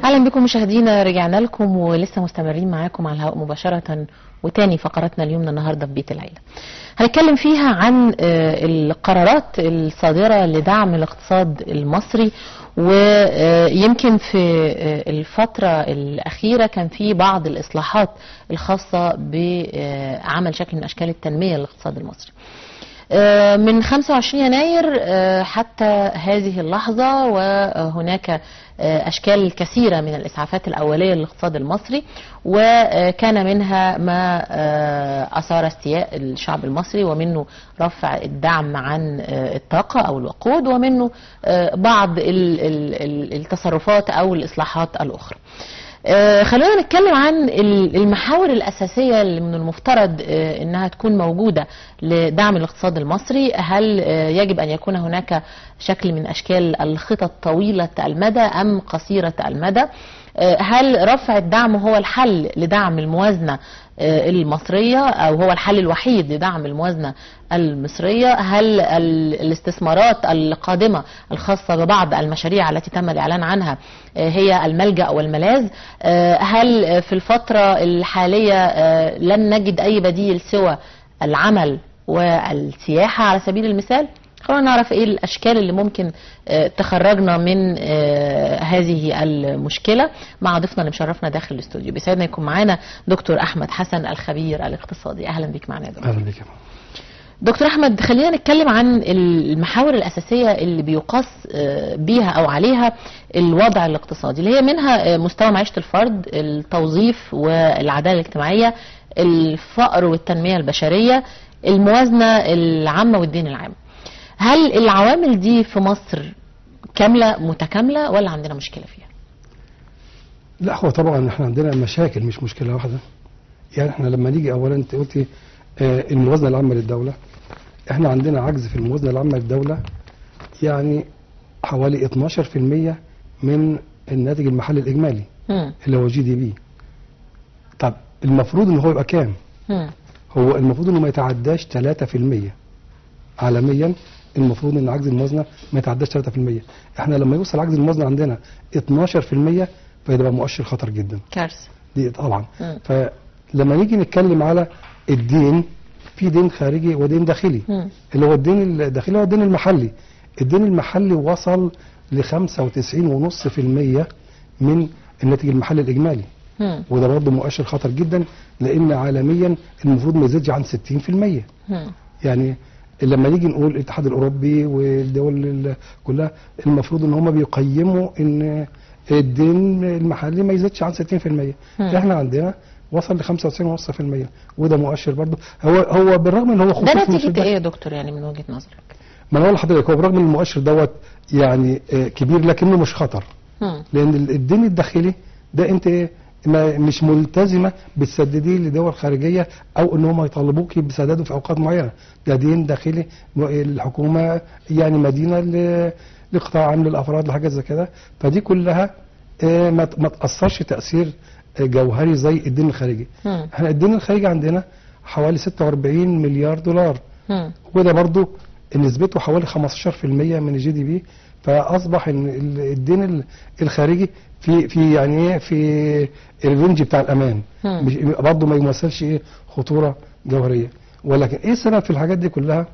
اهلا بكم مشاهدينا، رجعنا لكم ولسه مستمرين معاكم على الهواء مباشرة. وتاني فقرتنا اليوم النهارده في بيت العيلة هنتكلم فيها عن القرارات الصادرة لدعم الاقتصاد المصري. ويمكن في الفترة الأخيرة كان في بعض الإصلاحات الخاصة بعمل شكل من أشكال التنمية للاقتصاد المصري. من 25 يناير حتى هذه اللحظة وهناك أشكال كثيرة من الإسعافات الأولية للاقتصاد المصري، وكان منها ما أثار استياء الشعب المصري، ومنه رفع الدعم عن الطاقة أو الوقود، ومنه بعض التصرفات أو الإصلاحات الأخرى. خلونا نتكلم عن المحاور الأساسية اللي من المفترض أنها تكون موجودة لدعم الاقتصاد المصري. هل يجب أن يكون هناك شكل من أشكال الخطط طويلة المدى أم قصيرة المدى؟ هل رفع الدعم هو الحل لدعم الموازنة المصرية أو هو الحل الوحيد لدعم الموازنة المصرية؟ هل الاستثمارات القادمة الخاصة ببعض المشاريع التي تم الإعلان عنها هي الملجأ والملاذ؟ هل في الفترة الحالية لن نجد أي بديل سوى العمل والسياحة على سبيل المثال؟ خلونا نعرف ايه الاشكال اللي ممكن تخرجنا من هذه المشكلة مع ضيفنا اللي مشرفنا داخل الاستوديو. بيسعدنا يكون معانا دكتور احمد حسن الخبير الاقتصادي. اهلا بك معنا يا دكتور. اهلا بك. دكتور احمد، خلينا نتكلم عن المحاور الاساسية اللي بيقاس بيها او عليها الوضع الاقتصادي، اللي هي منها مستوى معيشة الفرد، التوظيف والعدالة الاجتماعية، الفقر والتنمية البشرية، الموازنة العامة والدين العام. هل العوامل دي في مصر كاملة متكاملة ولا عندنا مشكلة فيها؟ لا، هو طبعا احنا عندنا مشاكل مش مشكلة واحدة. يعني احنا لما نيجي اولا انت قلتي الموازنة العامة للدولة، احنا عندنا عجز في الموازنة العامة للدولة يعني حوالي 12% من الناتج المحلي الإجمالي اللي هو GDP. طب المفروض ان هو يبقى كام؟ هو المفروض انه ما يتعداش 3% عالميا. المفروض ان عجز الموازنة ما يتعداش 3%. احنا لما يوصل عجز الموازنة عندنا 12% فده مؤشر خطر جدا، كارثة دي طبعا. فلما نيجي نتكلم على الدين، في دين خارجي ودين داخلي. اللي هو الدين الداخلي هو الدين المحلي. الدين المحلي وصل ل 95.5% من الناتج المحلي الاجمالي، وده برضه مؤشر خطر جدا، لان عالميا المفروض ما يزيدش عن 60%. يعني لما نيجي نقول الاتحاد الاوروبي والدول كلها المفروض ان هم بيقيموا ان الدين المحلي ما يزيدش عن 60%. احنا عندنا وصل ل 95.5%، وده مؤشر برضه. هو بالرغم ان هو خصوصا ده نتيجة ايه يا دكتور يعني من وجهه نظرك؟ ما انا اقول لحضرتك هو بالرغم ان المؤشر دوت يعني كبير لكنه مش خطر، لان الدين الداخلي ده انت مش ملتزمة بتسدديه لدول خارجية او ان هم يطالبوكي بسداده في اوقات معينة. ده دين داخلي الحكومة يعني مدينة لقطاع عام للافراد لحاجات زي كده، فدي كلها ما تاثرش تاثير جوهري زي الدين الخارجي. احنا الدين الخارجي عندنا حوالي 46 مليار دولار، وده برضو نسبته حوالي 15% من ال GDP. فاصبح ان الدين الخارجي في يعني ايه في ال range بتاع الامان، مش برضه ما يمثلش ايه خطورة جوهرية. ولكن ايه السبب في الحاجات دي كلها؟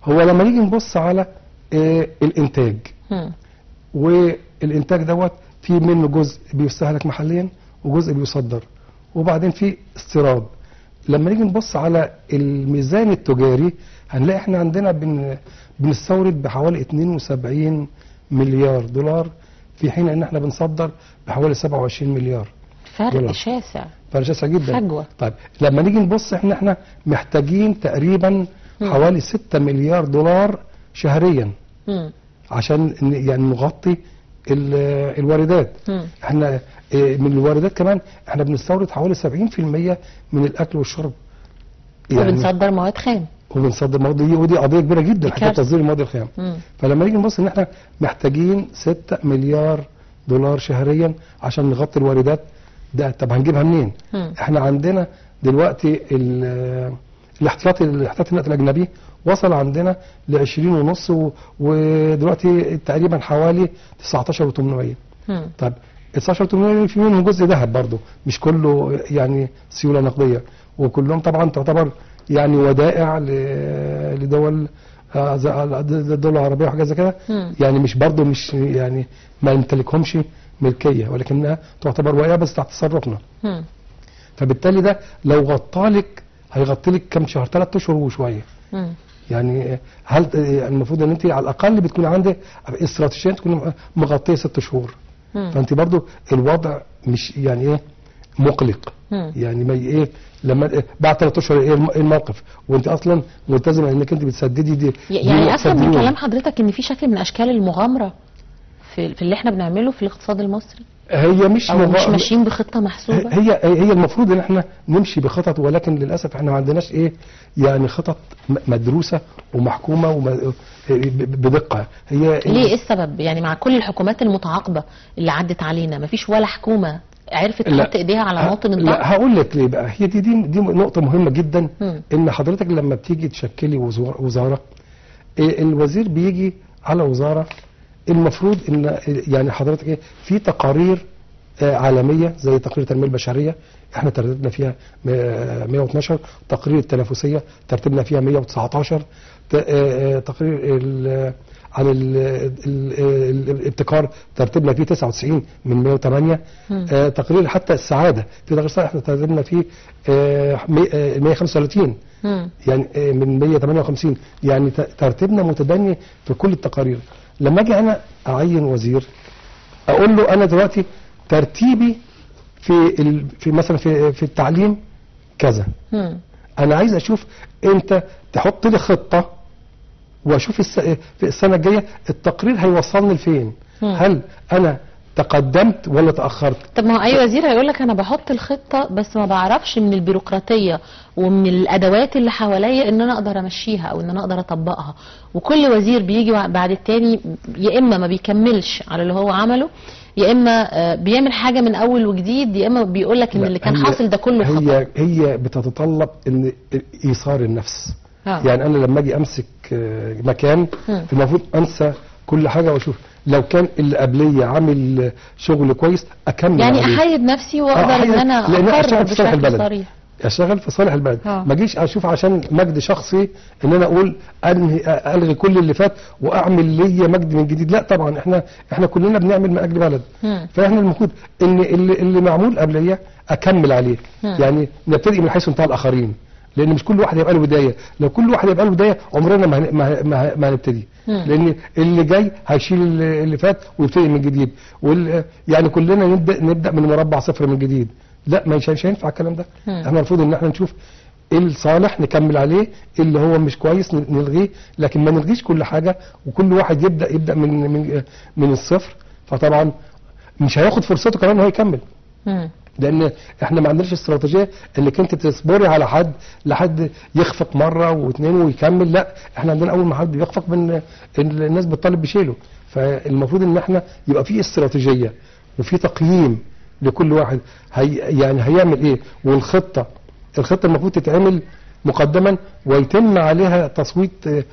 هو لما نيجي نبص على إيه الانتاج، والانتاج دوت في منه جزء بيستهلك محليا وجزء بيصدر، وبعدين في استيراد. لما نيجي نبص على الميزان التجاري هنلاقي احنا عندنا بنستورد بحوالي 72 مليار دولار، في حين ان احنا بنصدر بحوالي 27 مليار. فرق شاسع، فرق شاسع جدا، فجوة. طيب لما نيجي نبص احنا محتاجين تقريبا حوالي 6 مليار دولار شهريا عشان يعني نغطي الواردات. احنا من الواردات كمان احنا بنستورد حوالي 70% من الاكل والشرب، يعني وبنصدر مواد خام، وبنصدر مواد، ودي قضية كبيرة جدا حتى تصدير المواد الخام. فلما نيجي نبص ان احنا محتاجين 6 مليار دولار شهريا عشان نغطي الواردات ده، طب هنجيبها منين؟ احنا عندنا دلوقتي الاحتياطي النقد الاجنبي وصل عندنا ل 20.5، ودلوقتي تقريبا حوالي 19.800. طب 19800 في منهم جزء ذهب برضه، مش كله يعني سيولة نقدية، وكلهم طبعا تعتبر يعني ودائع لدول الدول العربية وحاجات زي كده، يعني مش برضه مش يعني ما نمتلكهمش ملكية، ولكنها تعتبر ودائع بس تحت تصرفنا. فبالتالي ده لو غطالك هيغطي لك كم شهر؟ 3 اشهر وشوية. يعني هل المفروض ان انت على الاقل بتكون عندك استراتيجية تكون مغطيه 6 شهور. فانت برضو الوضع مش يعني ايه مقلق. يعني ما ايه لما بعد 3 اشهر ايه الموقف، وانت اصلا ملتزمة انك انت بتسددي دي. يعني افهم من كلام حضرتك ان في شكل من اشكال المغامرة في اللي احنا بنعمله في الاقتصاد المصري. هي مش مش ماشيين بخطه محسوبة. هي المفروض ان احنا نمشي بخطط، ولكن للاسف احنا ما عندناش ايه يعني خطط مدروسة ومحكومه بدقة. هي ليه ايه السبب؟ يعني مع كل الحكومات المتعاقبة اللي عدت علينا ما فيش ولا حكومة عرفت تحط ايديها على مواطن الضغط. لا هقول لك ليه بقى. هي دي نقطة مهمة جدا. ان حضرتك لما بتيجي تشكلي وزارة، الوزير بيجي على وزارة المفروض ان يعني حضرتك ايه في تقارير عالمية زي تقرير التنمية البشرية احنا ترتيبنا فيها 112، تقرير التنافسية ترتيبنا فيها 119، تقرير عن الابتكار ترتيبنا فيه 99 من 108، تقرير حتى السعادة في تقرير السعادة احنا ترتيبنا فيه 135 يعني من 158، يعني ترتيبنا متدني في كل التقارير. لما اجي انا اعين وزير اقول له انا دلوقتي ترتيبي في مثلا في التعليم كذا، انا عايز اشوف انت تحط لي خطه واشوف في السنة الجاية التقرير هيوصلني لفين، هل انا تقدمت ولا تاخرت. طب ما هو اي وزير هيقول لك انا بحط الخطة بس ما بعرفش من البيروقراطية ومن الادوات اللي حواليا ان انا اقدر امشيها او ان انا اقدر اطبقها، وكل وزير بيجي بعد التاني يا اما ما بيكملش على اللي هو عمله، يا اما بيعمل حاجة من اول وجديد، يا اما بيقول لك ان اللي كان حاصل ده كله خطأ. هي بتتطلب ان ايثار النفس. يعني انا لما اجي امسك مكان المفروض انسى كل حاجة واشوف لو كان اللي قبليه عامل شغل كويس اكمل يعني عليه. احيد نفسي واقدر ان انا اقرر بشكل صريح، اشتغل في صالح البلد. ما اجيش اشوف عشان مجد شخصي ان انا اقول الغي كل اللي فات واعمل ليا مجد من جديد. لا طبعا احنا كلنا بنعمل من اجل بلد. فاحنا المفروض ان اللي معمول قبليه اكمل عليه. يعني نبتدئ من حيث انتهى الاخرين، لان مش كل واحد هيبقى له بداية. لو كل واحد هيبقى له بداية عمرنا ما هنبتدي، لان اللي جاي هيشيل اللي فات ويبتدي من جديد، يعني كلنا نبدا من مربع صفر من جديد. لا مش هينفع الكلام ده. احنا المفروض ان احنا نشوف ايه الصالح نكمل عليه، اللي هو مش كويس نلغيه، لكن ما نلغيش كل حاجة وكل واحد يبدا من من الصفر. فطبعا مش هياخد فرصته كمان ان هو يكمل، لان احنا ما عندناش استراتيجية انك انت تصبري على حد لحد يخفق مرة واثنين ويكمل. لا احنا عندنا اول ما حد بيخفق من الناس بتطالب بشيله. فالمفروض ان احنا يبقى في استراتيجية وفي تقييم لكل واحد يعني هيعمل ايه، والخطه المفروض تتعمل مقدما ويتم عليها تصويت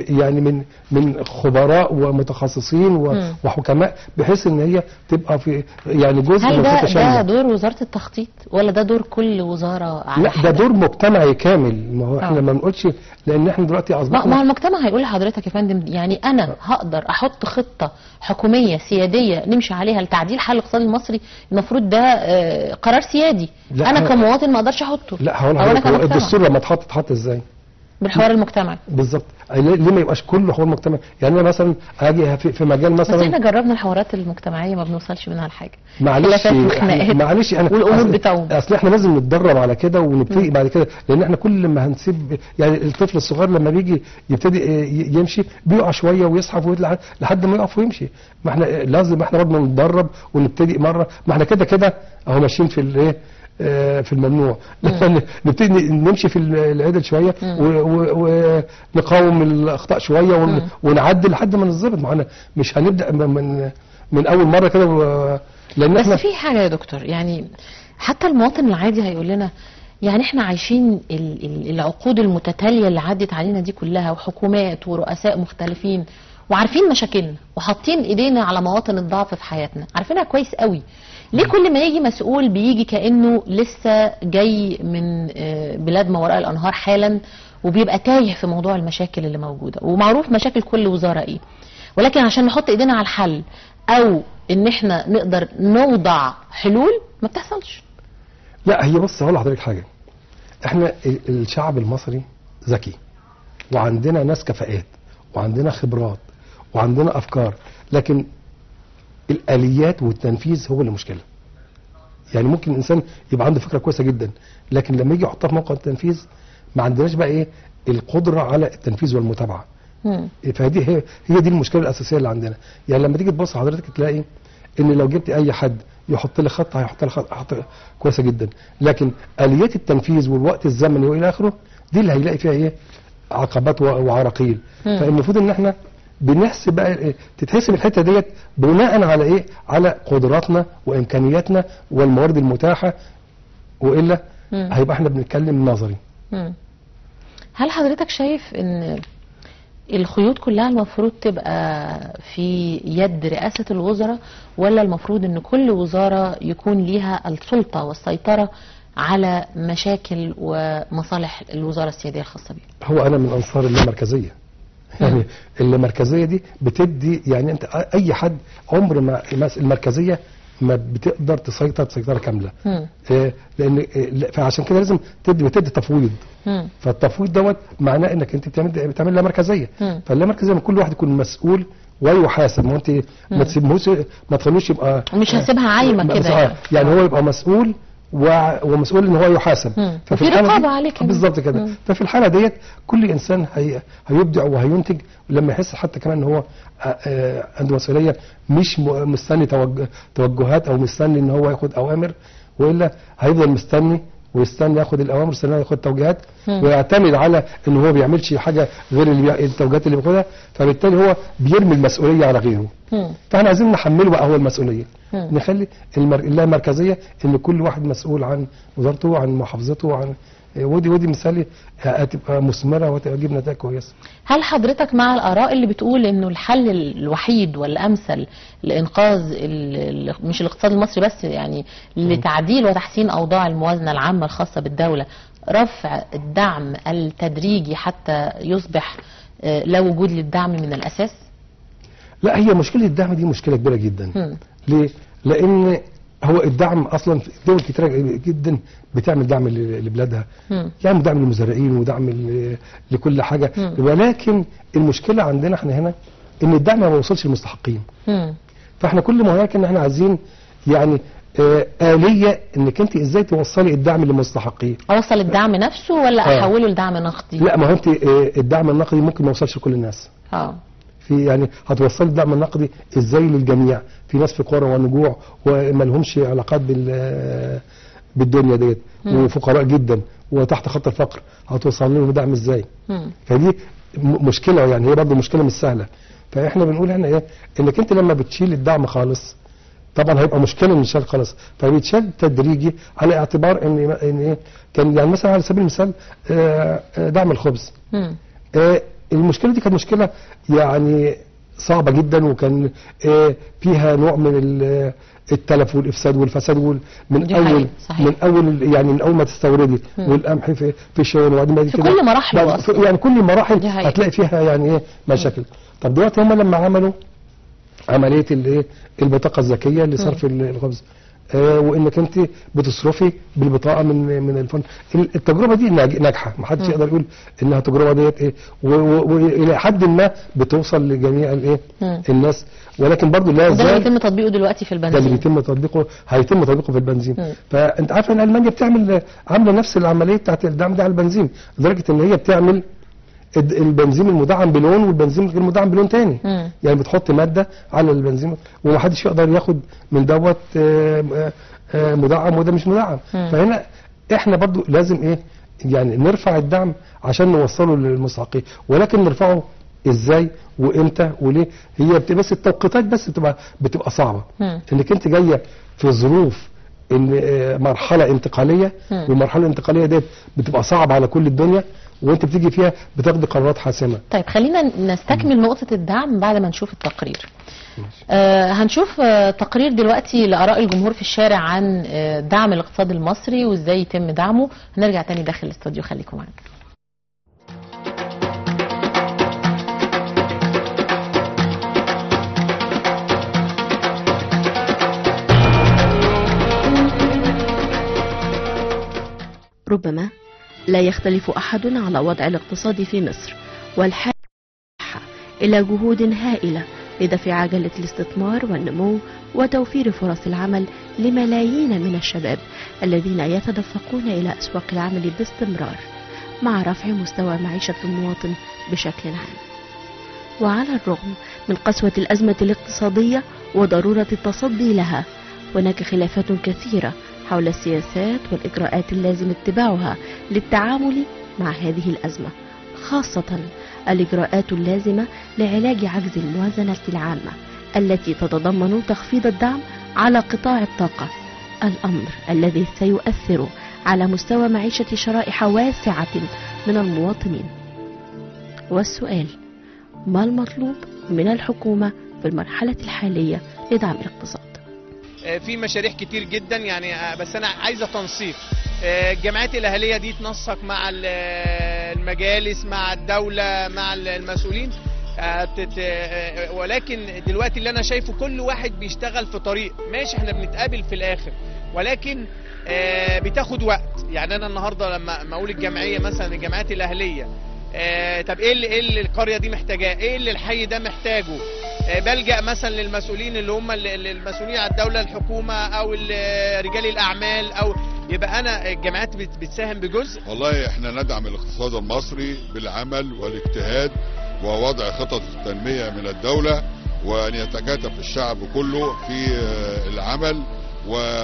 يعني من خبراء ومتخصصين وحكماء، بحيث ان هي تبقى في يعني جزء من الخطة شاملة. هل ده دور وزارة التخطيط ولا ده دور كل وزارة على لا ده دور مجتمعي كامل. ما هو احنا ما بنقولش لان احنا دلوقتي اصبحنا ما هو المجتمع هيقول لحضرتك يا فندم يعني انا هقدر احط خطه حكومية سيادية نمشي عليها لتعديل حال الاقتصاد المصري، المفروض ده قرار سيادي، انا كمواطن ما اقدرش احطه. لا هقول لحضرتك الدستور لما اتحط ازاي؟ بالحوار المجتمعي. بالظبط. ليه ما يبقاش كله حوار مجتمعي؟ يعني انا مثلا اجي في مجال مثلا، بس احنا جربنا الحوارات المجتمعية ما بنوصلش منها لحاجة. معلش انا والامور بتعوم. اصل احنا لازم نتدرب على كده ونبتدي بعد كده، لان احنا كل ما هنسيب يعني الطفل الصغير لما بيجي يبتدي يمشي بيقع شوية ويزحف ويطلع لحد ما يقف ويمشي. ما احنا لازم احنا برضه نتدرب ونبتدي مرة، ما احنا كده كده اهو ماشيين في الايه في الممنوع. نبتدي نمشي في العدل شوية ونقاوم الاخطاء شوية ونعدل لحد ما نظبط. معانا مش هنبدا من اول مرة كده لان بس في حاجة يا دكتور، يعني حتى المواطن العادي هيقول لنا يعني احنا عايشين العقود المتتالية اللي عدت علينا دي كلها، وحكومات ورؤساء مختلفين وعارفين مشاكلنا وحاطين ايدينا على مواطن الضعف في حياتنا، عارفينها كويس قوي. ليه كل ما يجي مسؤول بيجي كأنه لسه جاي من بلاد ما وراء الأنهار حالا، وبيبقى تايه في موضوع المشاكل اللي موجودة، ومعروف مشاكل كل وزارة ايه، ولكن عشان نحط ايدينا على الحل او ان احنا نقدر نوضع حلول ما بتحصلش. لا هي بص هقول لحضرتك حاجة، احنا الشعب المصري ذكي، وعندنا ناس كفاءات، وعندنا خبرات، وعندنا افكار، لكن الاليات والتنفيذ هو اللي مشكلة. يعني ممكن الانسان يبقى عنده فكرة كويسة جدا، لكن لما يجي يحطها في موقع التنفيذ ما عندناش بقى ايه القدرة على التنفيذ والمتابعة. فدي هي دي المشكلة الاساسية اللي عندنا. يعني لما تيجي تبص حضرتك تلاقي ان لو جبت اي حد يحط لي خطه هيحط لي خطه كويسة جدا، لكن اليات التنفيذ والوقت الزمني والى اخره دي اللي هيلاقي فيها ايه عقبات وعراقيل. فالمفروض ان احنا بنحسب بقى، تتحسب الحتة ديت بناء على ايه؟ على قدراتنا وامكانياتنا والموارد المتاحة، والا هيبقى احنا بنتكلم نظري. هل حضرتك شايف ان الخيوط كلها المفروض تبقى في يد رئاسة الوزراء، ولا المفروض ان كل وزارة يكون ليها السلطة والسيطرة على مشاكل ومصالح الوزارة السيادية الخاصة بيها؟ هو انا من انصار اللامركزية. يعني اللامركزية دي بتدي، يعني انت اي حد عمر ما المركزية ما بتقدر تسيطر سيطرة كاملة. لان فعشان كده لازم بتدي تفويض. فالتفويض دوت معناه انك انت بتعمل لا مركزية. فاللا مركزية كل واحد يكون مسؤول ويحاسب. ما انت ما تسيبهوش، ما تخلوش يبقى مش هسيبها عايمه كده، يعني هو يبقى مسؤول ومسؤول ان هو يحاسب. ففي رقابه عليك بالظبط كده. ففي الحالة ديت كل انسان هيبدع وهينتج لما يحس حتى كمان ان هو عنده مسؤولية، مش مستني توجهات او مستني ان هو ياخد اوامر، والا هيفضل مستني ويستنى ياخد الاوامر ويستنى ياخد توجيهات، ويعتمد على ان هو ما بيعملش حاجة غير التوجيهات اللي بياخدها، فبالتالي هو بيرمي المسؤولية على غيره. فاحنا عايزين نحمله بقى هو المسؤولية، نخلي اللامركزيه ان كل واحد مسؤول عن وزارته، عن محافظته، عن ودي مثال هتبقى مثمرة وهتجيب نتائج كويسة. هل حضرتك مع الاراء اللي بتقول انه الحل الوحيد والامثل لانقاذ مش الاقتصاد المصري بس، يعني لتعديل وتحسين اوضاع الموازنة العامة الخاصة بالدولة، رفع الدعم التدريجي حتى يصبح لا وجود للدعم من الاساس؟ لا، هي مشكلة الدعم دي مشكلة كبيرة جدا. ليه؟ لان هو الدعم اصلا في دول كتيرة جدا بتعمل دعم لبلادها، يعني دعم للمزارعين ودعم لكل حاجة، ولكن المشكلة عندنا احنا هنا ان الدعم ما بيوصلش للمستحقين. فاحنا كل ما هناك ان احنا عايزين يعني آلية انك انت ازاي توصلي الدعم للمستحقين. اوصل الدعم نفسه ولا احوله لدعم نقدي؟ لا، ما هو انت الدعم النقدي ممكن ما يوصلش لكل الناس. في يعني هتوصل الدعم النقدي ازاي للجميع؟ في ناس في قرى ونجوع وما لهمش علاقات بالدنيا ديت، وفقراء جدا وتحت خط الفقر، هتوصل لهم دعم ازاي؟ فدي مشكلة، يعني هي برضه مشكلة مش سهلة. فاحنا بنقول احنا ايه؟ انك انت لما بتشيل الدعم خالص طبعا هيبقى مشكلة ان يتشال خالص، فبيتشال تدريجي على اعتبار ان ايه كان، يعني مثلا على سبيل المثال دعم الخبز. المشكلة دي كانت مشكلة يعني صعبة جدا، وكان فيها نوع من التلف والافساد والفساد من اول من اول يعني من اول ما تستوردي والقمح في الشوال، وبعدين في كل مراحل، يعني كل مراحل هتلاقي فيها يعني ايه مشاكل. طب دلوقتي هم لما عملوا عملية الايه البطاقة الذكية لصرف الخبز، وانك انت بتصرفي بالبطاقه من الفن، التجربة دي ناجحة، ما حدش يقدر يقول انها التجربة ديت ايه، والى حد ما بتوصل لجميع الايه الناس، ولكن برضو لا زال ده اللي بيتم تطبيقه دلوقتي في البنزين. ده اللي بيتم تطبيقه، هيتم تطبيقه في البنزين. فانت عارفه ان المانيا بتعمل عامله نفس العملية بتاعت الدعم ده على البنزين، لدرجة ان هي بتعمل البنزين المدعم بلون والبنزين غير المدعم بلون تاني. يعني بتحط مادة على البنزين ومحدش يقدر ياخد من دوت مدعم وده مش مدعم. فهنا احنا برضو لازم ايه يعني نرفع الدعم عشان نوصله للمستحقين، ولكن نرفعه ازاي وامتى وليه؟ هي بتبقى بس التوقيتات بس بتبقى صعبة. انك انت جاية في ظروف ان مرحلة انتقالية، والمرحلة الانتقالية ديت بتبقى صعبة على كل الدنيا، وانت بتيجي فيها بتاخدي قرارات حاسمة. طيب خلينا نستكمل نقطة الدعم بعد ما نشوف التقرير. هنشوف تقرير دلوقتي لآراء الجمهور في الشارع عن دعم الاقتصاد المصري وازاي يتم دعمه. هنرجع تاني داخل الاستوديو، خليكم معانا. ربما لا يختلف أحد على وضع الاقتصاد في مصر والحاجة إلى جهود هائلة لدفع عجلة الاستثمار والنمو وتوفير فرص العمل لملايين من الشباب الذين يتدفقون إلى أسواق العمل باستمرار، مع رفع مستوى معيشة المواطن بشكل عام. وعلى الرغم من قسوة الأزمة الاقتصادية وضرورة التصدي لها، هناك خلافات كثيرة حول السياسات والإجراءات اللازم اتباعها للتعامل مع هذه الأزمة، خاصة الإجراءات اللازمة لعلاج عجز الموازنة العامة التي تتضمن تخفيض الدعم على قطاع الطاقة، الأمر الذي سيؤثر على مستوى معيشة شرائح واسعة من المواطنين. والسؤال: ما المطلوب من الحكومة في المرحلة الحالية لدعم الاقتصاد؟ في مشاريع كتير جدا يعني، بس انا عايزه تنسيق. الجامعات الاهلية دي تنسق مع المجالس، مع الدولة، مع المسؤولين. ولكن دلوقتي اللي انا شايفه كل واحد بيشتغل في طريق، ماشي احنا بنتقابل في الاخر، ولكن بتاخد وقت. يعني انا النهارده لما اقول الجمعية مثلا، الجامعات الاهلية، طب ايه اللي القرية دي محتاجاه؟ ايه اللي الحي ده محتاجه؟ بلجأ مثلا للمسؤولين اللي هم المسؤولين على الدولة، الحكومة او رجال الاعمال، او يبقى انا الجامعات بتساهم بجزء. والله احنا ندعم الاقتصاد المصري بالعمل والاجتهاد ووضع خطط التنمية من الدولة، وان يتكاتف الشعب كله في العمل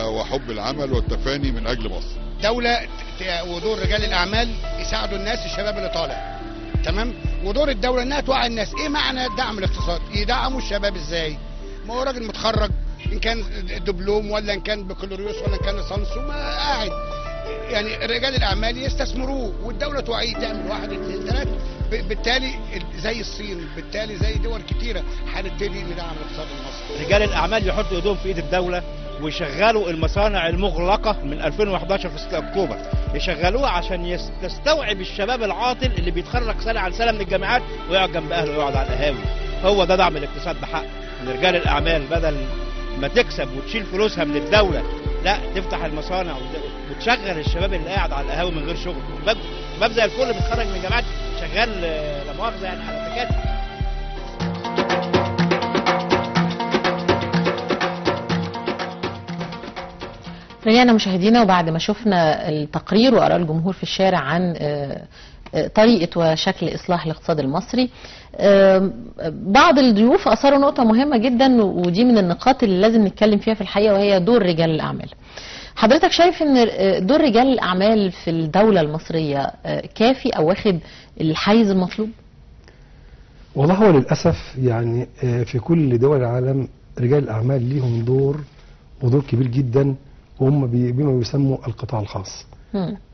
وحب العمل والتفاني من اجل مصر. دولة ودور رجال الاعمال يساعدوا الناس، الشباب اللي طالع، تمام؟ ودور الدولة انها توعي الناس ايه معنى دعم الاقتصاد، يدعموا الشباب ازاي؟ ما هو راجل متخرج ان كان دبلوم ولا ان كان بكالوريوس ولا ان كان ليسانس وما قاعد، يعني رجال الاعمال يستثمروه والدولة توعيه، تعمل 1 2 3، بالتالي زي الصين، بالتالي زي دول كتيرة هنبتدي ندعم الاقتصاد المصري. رجال الاعمال يحطوا ايدهم في ايد الدولة ويشغلوا المصانع المغلقة من 2011 في 6 أكتوبر، يشغلوها عشان تستوعب الشباب العاطل اللي بيتخرج سنة عن سنة من الجامعات ويقعد جنب أهله ويقعد على القهاوي. هو ده دعم الاقتصاد بحق، إن رجال الأعمال بدل ما تكسب وتشيل فلوسها من الدولة، لا تفتح المصانع وتشغل الشباب اللي قاعد على القهاوي من غير شغل. شباب زي الفل بيتخرج من الجامعات شغال لا مؤاخذة يعني على تكاتك. رجعنا مشاهدينا، وبعد ما شفنا التقرير وآراء الجمهور في الشارع عن طريقة وشكل إصلاح الاقتصاد المصري، بعض الضيوف أثاروا نقطة مهمة جدا، ودي من النقاط اللي لازم نتكلم فيها في الحقيقة، وهي دور رجال الأعمال. حضرتك شايف أن دور رجال الأعمال في الدولة المصرية كافي أو واخد الحيز المطلوب؟ والله هو للأسف يعني في كل دول العالم رجال الأعمال ليهم دور، ودور كبير جدا، وهم بما يسموا القطاع الخاص.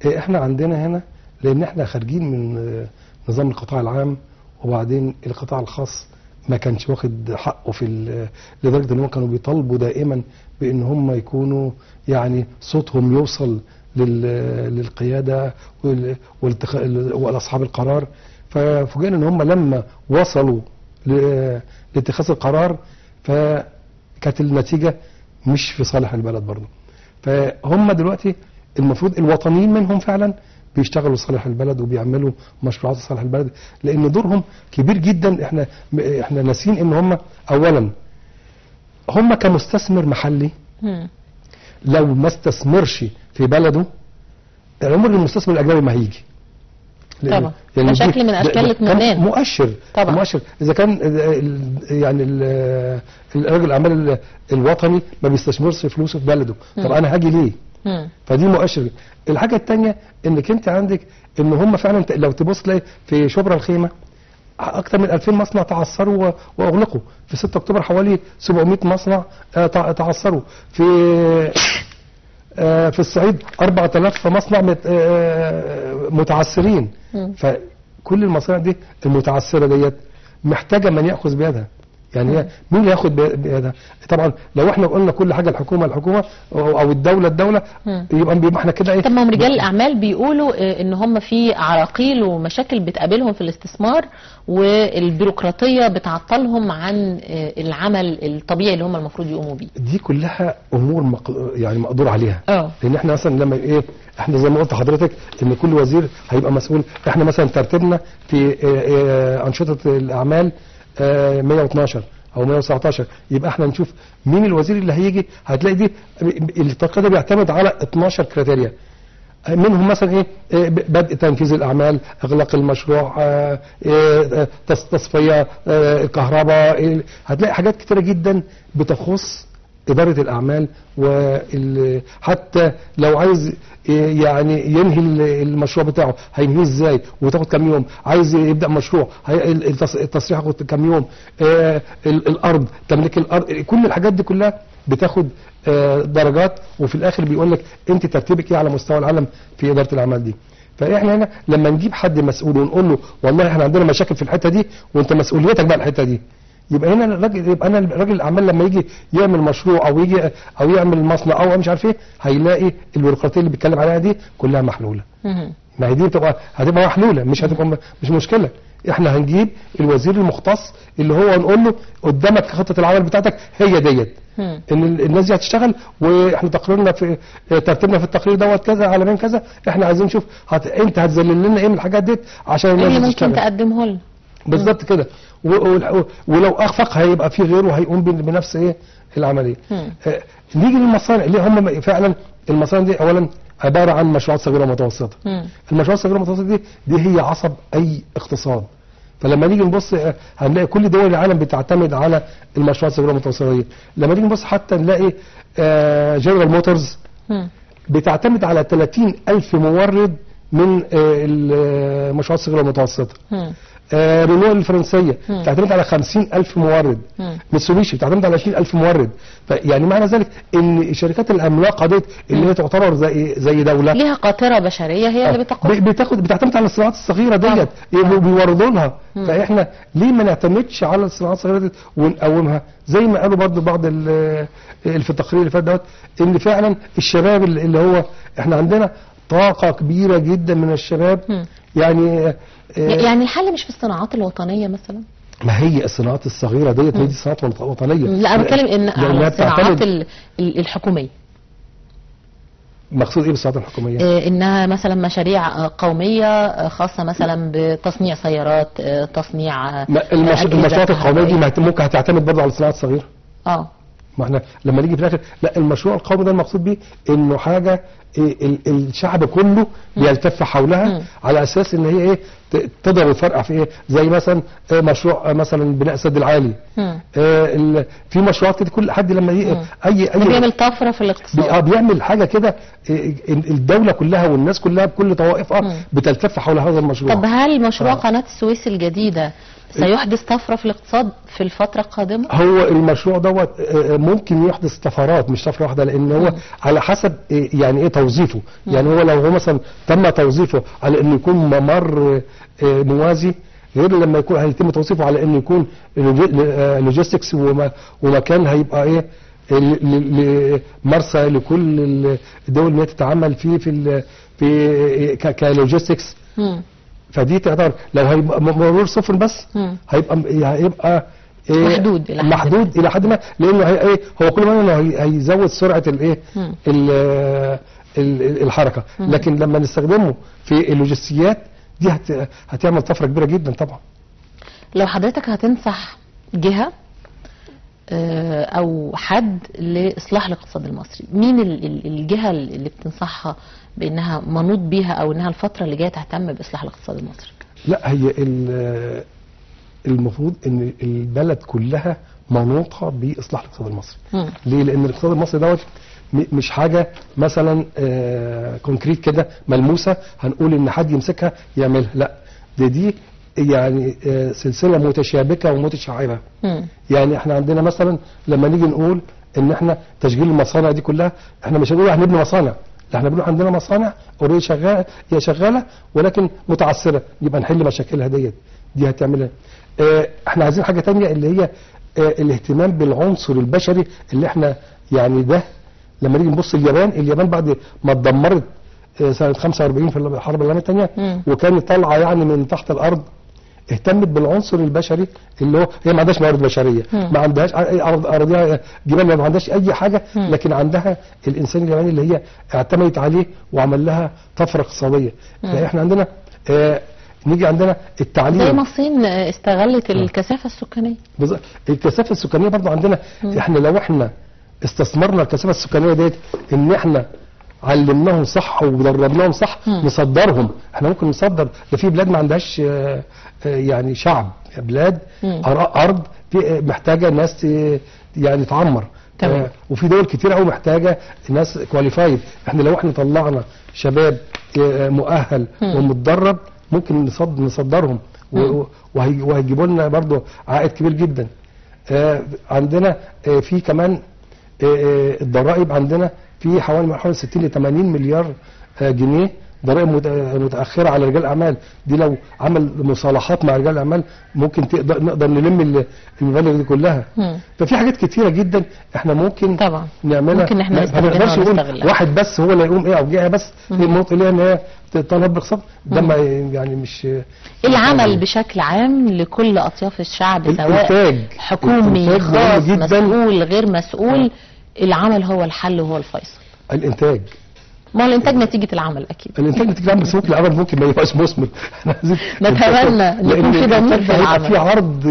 احنا عندنا هنا لان احنا خارجين من نظام القطاع العام، وبعدين القطاع الخاص ما كانش واخد حقه في لدرجة ان هم كانوا بيطالبوا دائما بان هم يكونوا يعني صوتهم يوصل للقياده ولاصحاب القرار. ففوجئنا ان هم لما وصلوا لاتخاذ القرار فكانت النتيجة مش في صالح البلد برضه. فهم دلوقتي المفروض الوطنيين منهم فعلا بيشتغلوا لصالح البلد وبيعملوا مشروعات لصالح البلد، لان دورهم كبير جدا. احنا ناسيين ان هم اولا هم كمستثمر محلي لو ما استثمرش في بلده عمر المستثمر الاجنبي ما هيجي. طبعا يعني شكل من اشكال الاطمئنان، مؤشر طبعا. مؤشر اذا كان يعني الرجل الاعمال الوطني ما بيستثمرش فلوسه في بلده، طب انا هاجي ليه؟ فدي مؤشر. الحاجة الثانية انك انت عندك ان هم فعلا لو تبص تلاقي في شبرا الخيمة اكثر من 2000 مصنع تعثروا واغلقوا، في 6 اكتوبر حوالي 700 مصنع تعثروا، في في الصعيد 4000 مصنع متعثرين. فكل المصانع دي المتعثره ديت محتاجه من ياخذ بيدها. يعني هي مين اللي ياخد بيدها؟ طبعا لو احنا قلنا كل حاجة الحكومة او الدولة يبقى احنا كده ايه؟ طب ما هم رجال الاعمال بيقولوا ان هم في عراقيل ومشاكل بتقابلهم في الاستثمار، والبيروقراطيه بتعطلهم عن العمل الطبيعي اللي هم المفروض يقوموا بيه. دي كلها امور يعني مقدور عليها. لان احنا مثلا لما ايه، احنا زي ما قلت لحضرتك ان كل وزير هيبقى مسؤول. احنا مثلا ترتيبنا في انشطة الاعمال 112 او 119، يبقى احنا نشوف مين الوزير اللي هيجي. هتلاقي دي التقرير ده بيعتمد على 12 criteria، منهم مثلا ايه؟ بدء تنفيذ الاعمال، اغلاق المشروع، تصفية الكهرباء. هتلاقي حاجات كتيرة جدا بتخص ادارة الاعمال، وحتى لو عايز يعني ينهي المشروع بتاعه هينهيه ازاي وتاخد كام يوم، عايز يبدا مشروع التصريح ياخد كام يوم، الارض، تمليك الارض، كل الحاجات دي كلها بتاخد درجات، وفي الاخر بيقول لك انت ترتيبك ايه على مستوى العالم في ادارة الاعمال دي. فاحنا هنا لما نجيب حد مسؤول ونقول له والله احنا عندنا مشاكل في الحتة دي وانت مسؤوليتك بقى الحتة دي، يبقى هنا الراجل، يبقى انا الراجل الاعمال لما يجي يعمل مشروع او يجي او يعمل مصنع او مش عارف ايه، هيلاقي البيروقراطية اللي بيتكلم عليها دي كلها محلولة. ما هي دي هتبقى محلولة، مش هتبقى مش مشكلة. احنا هنجيب الوزير المختص اللي هو نقول له قدامك خطه العمل بتاعتك هي ديت، ان الناس دي هتشتغل، واحنا تقريرنا في ترتيبنا في التقرير دوت كذا عالميا كذا، احنا عايزين نشوف انت هتذلل لنا ايه من الحاجات ديت عشان الناس اللي ممكن تقدمه لنا بالظبط كده. ولو اخفق هيبقى في غيره هيقوم بنفس ايه العملية. نيجي للمصانع اللي هم فعلا المصانع دي اولا عبارة عن مشروعات صغيرة ومتوسطه. المشروعات الصغيرة والمتوسطة دي هي عصب اي اقتصاد. فلما نيجي نبص هنلاقي كل دول العالم بتعتمد على المشروعات الصغيرة والمتوسطة دي. لما نيجي نبص حتى نلاقي جنرال موتورز بتعتمد على 30,000 مورد من المشروعات الصغيرة والمتوسطة. رينو الفرنسية بتعتمد على 50,000 مورد. ميتسوبيشي بتعتمد على 20,000 مورد. فيعني معنى ذلك ان الشركات العملاقة ديت اللي هي تعتبر زي دولة ليها قاطره بشرية هي اللي بتاخد بتعتمد على الصناعات الصغيرة ديت وبيوردوا لها. فاحنا ليه ما نعتمدش على الصناعات الصغيرة ديت ونقومها زي ما قالوا برضو بعض في التقرير اللي فات دوت، ان فعلا الشباب اللي هو احنا عندنا طاقة كبيرة جدا من الشباب. يعني الحل مش في الصناعات الوطنية مثلا؟ ما هي الصناعات الصغيرة ديت، ما دي صناعات وطنية. لا انا بتكلم ان على الصناعات الحكومية. مقصود ايه بالصناعات الحكومية؟ انها مثلا مشاريع قومية خاصة مثلا بتصنيع سيارات، تصنيع المشروعات القومية دي ممكن هتعتمد برضه على الصناعات الصغيرة. ما احنا لما نيجي في الاخر لا، المشروع القومي ده المقصود بيه انه حاجة الشعب كله بيلتف حولها على اساس ان هي ايه تضرب الفرقة في ايه، زي مثلا مشروع مثلا بناء السد العالي. في مشروعات كده كل حد لما اي بيعمل طفرة في الاقتصاد، بيعمل حاجة كده الدولة كلها والناس كلها بكل طوائفها بتلتف حول هذا المشروع. طب هل مشروع قناة السويس الجديدة سيحدث طفرة في الاقتصاد في الفترة القادمة؟ هو المشروع دوت ممكن يحدث طفرات مش طفرة واحدة، لأن هو على حسب يعني ايه توظيفه. يعني هو لو هو مثلا تم توظيفه على انه يكون ممر موازي، غير لما يكون هيتم توظيفه على انه يكون logistics ومكان هيبقى ايه مرسى لكل الدول اللي تتعامل فيه في ك logistics. فدي تعتبر لو هيبقى مرور صفر بس هيبقى إيه محدود الى حد ما، لانه هي هو كل ما انه هيزود سرعة الايه الحركة. لكن لما نستخدمه في اللوجستيات دي هتعمل طفرة كبيرة جدا طبعا. لو حضرتك هتنصح جهة او حد لاصلاح الاقتصاد المصري، مين الجهة اللي بتنصحها بانها منوط بيها او انها الفترة اللي جاية تهتم باصلاح الاقتصاد المصري؟ لا، هي المفروض ان البلد كلها منوطة باصلاح الاقتصاد المصري. ليه؟ لان الاقتصاد المصري دوت مش حاجة مثلا concrete كده ملموسة هنقول ان حد يمسكها يعملها، لا، دي يعني سلسلة متشابكه ومتشعبه. يعني احنا عندنا مثلا لما نيجي نقول ان احنا تشغيل المصانع دي كلها، احنا مش هنقول هنبني مصانع، لا احنا بنقول عندنا مصانع already شغالة، هي شغالة ولكن متعثره، يبقى نحل مشاكلها ديت، دي هتعملها. احنا عايزين حاجة ثانية اللي هي الاهتمام بالعنصر البشري اللي احنا يعني ده لما نيجي نبص اليابان، اليابان بعد ما اتدمرت سنة 45 في الحرب العالمية الثانية وكانت طالعه يعني من تحت الارض، اهتمت بالعنصر البشري اللي هو هي ما عندهاش موارد بشرية، ما عندهاش اراضيها جبال، ما عندهاش اي حاجة، لكن عندها الانسان الياباني اللي هي اعتمدت عليه وعمل لها طفرة اقتصادية. فاحنا عندنا نيجي عندنا التعليم زي ما الصين استغلت الكثافة السكانية. بالظبط، الكثافة السكانية برضو عندنا. احنا لو احنا استثمرنا الكثافة السكانية ديت ان احنا علمناهم صح ودربناهم صح، نصدرهم. احنا ممكن نصدر، ده في بلاد ما عندهاش يعني شعب، بلاد ارض محتاجه ناس يعني تعمر. تمام. وفي دول كتير قوي محتاجه ناس qualified. احنا لو احنا طلعنا شباب مؤهل ومتدرب ممكن نصدرهم وهيجيبوا لنا برضه عائد كبير جدا. عندنا في كمان الضرائب، عندنا في حوالي 60 ل 80 مليار جنيه ضرائب متاخرة على رجال الاعمال. دي لو عمل مصالحات مع رجال الاعمال ممكن نقدر نلم المبالغ دي كلها. ففي حاجات كتيرة جدا احنا ممكن طبعا نعملها. ممكن احنا ما نقدرش نقول واحد بس هو اللي يقوم ايه او جهة بس الموت ليها ان هي تطالب باقتصاد ده، ما يعني مش العمل بشكل عام لكل اطياف الشعب، سواء حكومي خاص مسؤول غير مسؤول. العمل هو الحل وهو الفيصل. الانتاج، ما هو الانتاج نتيجة العمل اكيد. الانتاج نتيجة العمل، بس ممكن العمل ممكن ما يبقاش مثمر. نتمنى ان يكون في ضمير في العمل، في عرض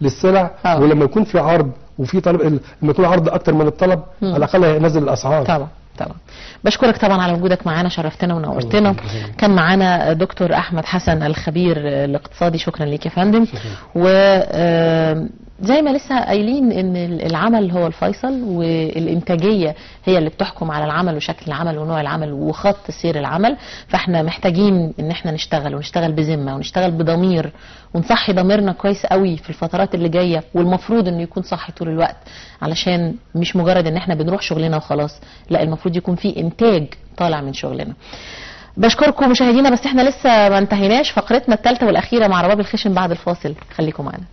للسلع. ولما يكون في عرض وفي طلب، لما يكون عرض اكتر من الطلب على الاقل هينزل الاسعار. طبعا طبعا. بشكرك طبعا على وجودك معانا، شرفتنا ونورتنا. كان معانا دكتور احمد حسن الخبير الاقتصادي، شكرا ليك يا فندم. و زي ما لسه قايلين ان العمل هو الفيصل، والانتاجية هي اللي بتحكم على العمل وشكل العمل ونوع العمل وخط سير العمل. فاحنا محتاجين ان احنا نشتغل، ونشتغل بذمه، ونشتغل بضمير، ونصحي ضميرنا كويس قوي في الفترات اللي جاية، والمفروض انه يكون صحي طول الوقت، علشان مش مجرد ان احنا بنروح شغلنا وخلاص، لا المفروض يكون في انتاج طالع من شغلنا. بشكركم مشاهدينا، بس احنا لسه ما انتهيناش فقرتنا الثالثة والاخيرة مع رباب الخشن بعد الفاصل، خليكم معانا.